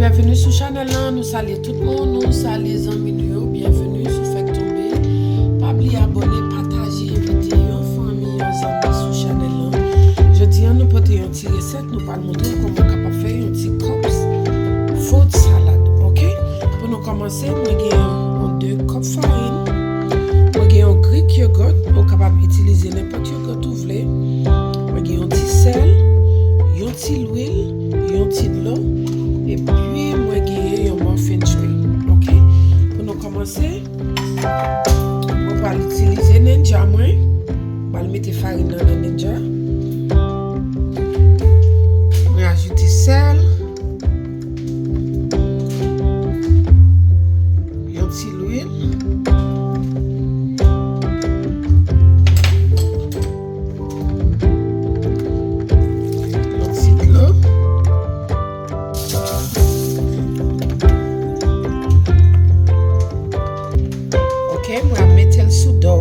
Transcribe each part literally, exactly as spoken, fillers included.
Byenveni sou chanèl lan, nou salye tout moun, nou salye zanmi nou yo, byenveni si w fèk tonbe. Pa bliye abòne, pataje, envite yon fanmi, yon zanmi sou chanèl lan. Jodi a, nou pote yon ti resèt, nou pral montre w kòman w kapab fè yon ti cups fruit salad, oke? Pou nou kòmanse, mwen gen yon de kòp farin, mwen gen yon Greek yogurt, ou kapab itilize nenpòt yogurt ou vle. Mwen gen yon ti sèl, yon ti lwil, yon ti dlo, epi mwen genyen yon muffin tray. Oke? Pou nou kòmanse, mwen pral itilize Ninja mwen. Mwen pral mete farin nan nan Ninja. Mwen ajoute sèl. Yon ti lwil. Yon ti dlo. Oke, mwen ap mete l sou do.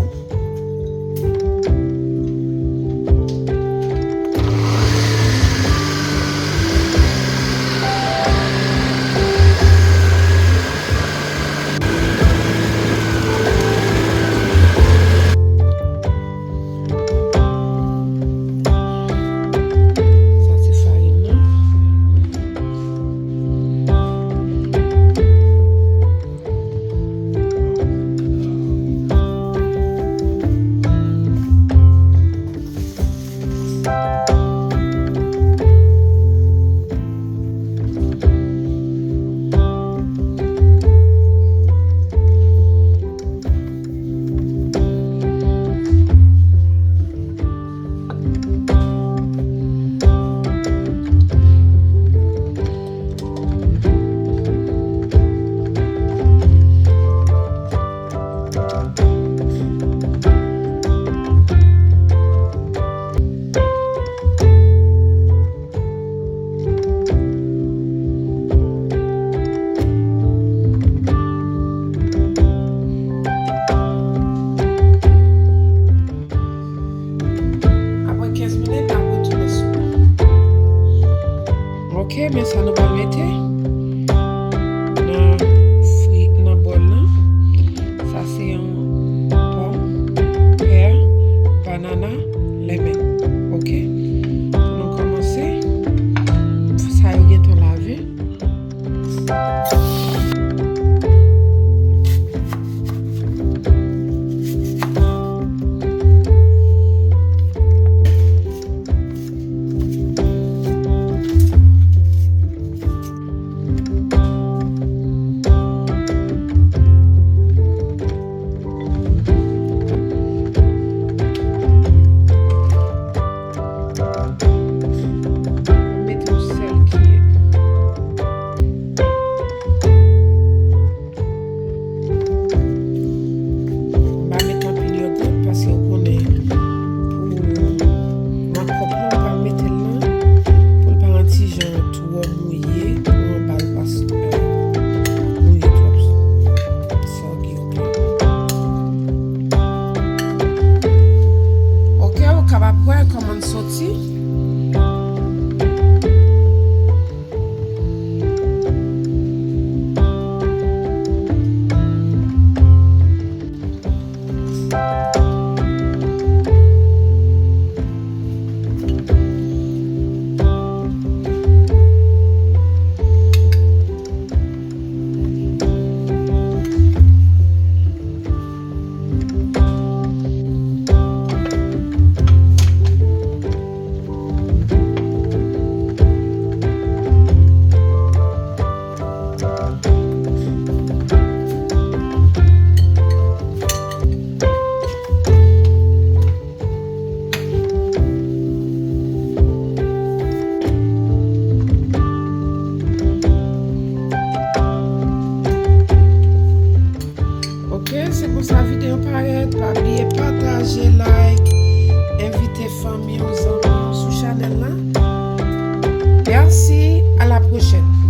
Sa se farin nan. Apre kenz minit, n ap retounen sou. Oke, men sa nou pral mete nan fri, nan bòl lan. Sa se yon pòm, pè, banana, lemon. Oke? Pou nou kòmanse, sa yo gentan lave. Mete yon sèl kiyè. M pa met anpil yogurt paske ou konnen pou nan kòp lan, m pa mete l nan pou l pa yon ti jan twò mouye, pou anba l pa, euh, mouye twòp. Soggy, oke. Oke, ou kapab wè kòman l soti. Oke, se konsa videyo parèt. Pa bliye pataje, like, envite fanmi w, zanmi w sou chanèl la. Mèsi, a la pwochèn.